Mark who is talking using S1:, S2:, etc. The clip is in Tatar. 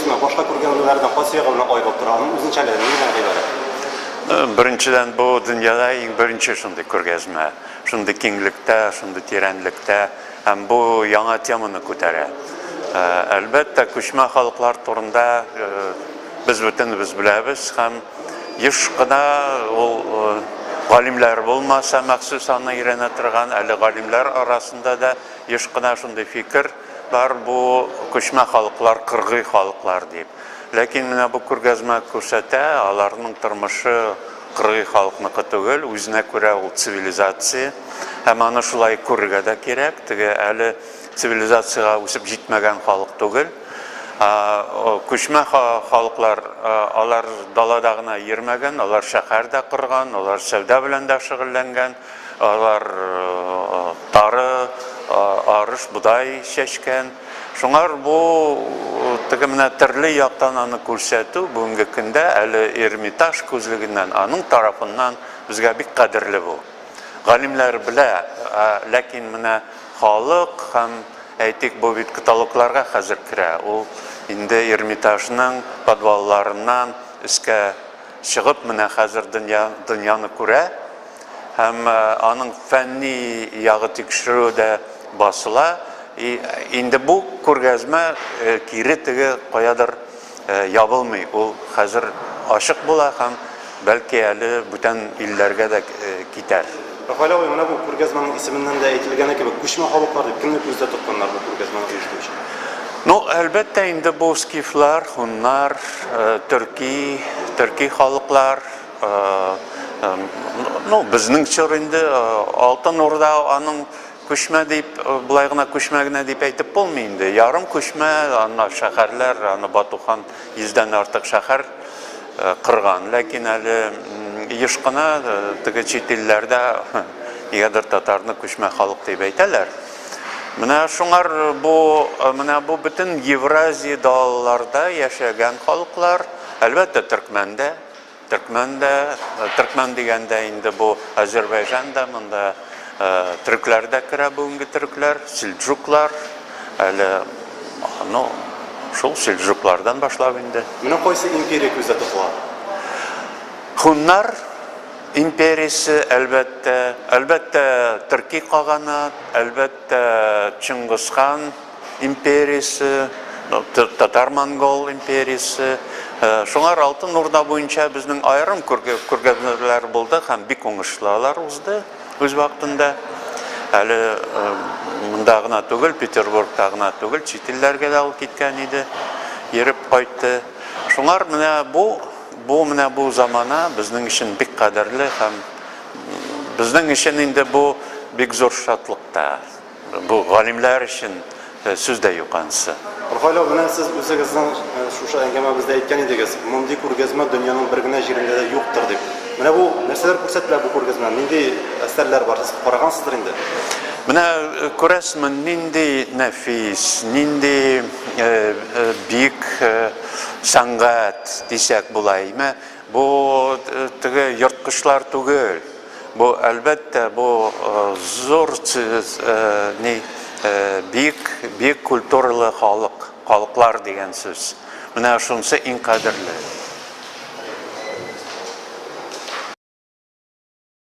S1: күргәзмә башка күргәзмәләрдән кайсы ягы белән аерылып тора? Аның үзенчәлеге нидән гыйбарәт?
S2: Беренчедән, бу дөньяда иң беренче шундый күргәзмә. Шундый киңлектә, шундый тирәнлектә һәм бу яңа теманы күтәрә. Әлбәттә, күчмә халыклар турында без бөтенебез беләбез һәм еш кына ул галимнәр булмаса, махсус аны өйрәнә торган, әле галимнәр арасында да еш кына шундый фикер бар, бу күчмә халыклар кыргый халыклар дип. Ләкин менә бу күргәзмә күрсәтә, аларның тормышы кыргый халыкныкы түгел, үзенә күрә ул цивилизация. Һәм аны шулай күрергә дә кирәк. Теге әле цивилизациягә үсеп җитмәгән халык түгел. Күчмә халыклар алар далада гына йөрмәгән, алар шәһәр дә корган, алар сәүдә белән дә шөгыльләнгән, алар тары, арыш, бодай чәчкән. Шуңар бу теге менә төрле яктан аны күрсәтү бүгенге көндә әле Эрмитаж күзлегеннән, аның тарафыннан безгә бик кадерле бу. Галимнәр белә, ләкин менә халык һәм, әйтик, бу бит каталогларга хәзер керә. Ул инде Эрмитажның подвалларыннан өскә чыгып менә хәзер дөнья, дөньяны күрә. Һәм аның фәнни ягы тикшерү дә басыла. И инде бу күргәзмә кире теге каядыр ябылмый. Ул хәзер ачык була һәм бәлки әле бүтән илләргә дә китәр.
S1: Рафаэль абый, менә бу күргәзмәнең исеменнән дә әйтелгәне кебек, күчмә халыклар дип кемне күздә тотканнар бу күргәзмәне оештыручылар?
S2: Ну, әлбәттә инде бу скифлар, хуннар, төрки, төрки халыклар, Ну, безнең чор инде Алтын Урда аның күчмә дип, болай гына күчмә генә дип әйтеп булмый инде. Ярым күчмә, анда шәһәрләр, аны Батухан йөздән артык шәһәр кырган. Ләкин әле еш кына теге чит илләрдә нигәдер татарны күчмә халык дип әйтәләр. Менә шуңар бу, менә бу бөтен Евразия далаларда яшәгән халыклар, әлбәттә, төркмән дә, Төркмән дә, төркмән дигәндә инде бу Азербайҗан да, монда төрекләр дә керә, бүгенге төрекләр, сельджуклар, әле, ну, шул сельджуклардан башлап инде.
S1: Менә кайсы империя күздә тотыла?
S2: Хуннар империясе, әлбәттә, әлбәттә, төрки каганат, әлбәттә, Чыңгызхан империясе, татар-монгол империясе. Шуңар Алтын Урда буенча безнең аерым күргәзмәләр булды һәм бик уңышлы алар узды үз вакытында. Әле монда гына түгел, Петербургта гына түгел, чит илләргә дә ул киткән иде, йөреп кайтты. Шуңар менә бу, бу менә бу замана безнең өчен бик кадерле һәм безнең өчен инде бу бик зур шатлык та. Бу галимнәр өчен сүз дә юк анысы.
S1: Рухаил, менә сез үзегезнең шушы әңгәмәбездә әйткән идегез, мондый күргәзмә дөньяның бер генә җирендә дә юктыр дип. Менә бу нәрсәләр күрсәтелә бу күргәзмә? Нинди әсәрләр бар? Сез карагансыздыр инде.
S2: Менә күрәсезме, нинди нәфис, нинди бик сәнгать дисәк була, әйме? Бу теге ерткычлар түгел. Бу, әлбәттә, бу зур ни бик бик культуралы халык, халыклар дигән сүз. Менә шунысы иң кадерле.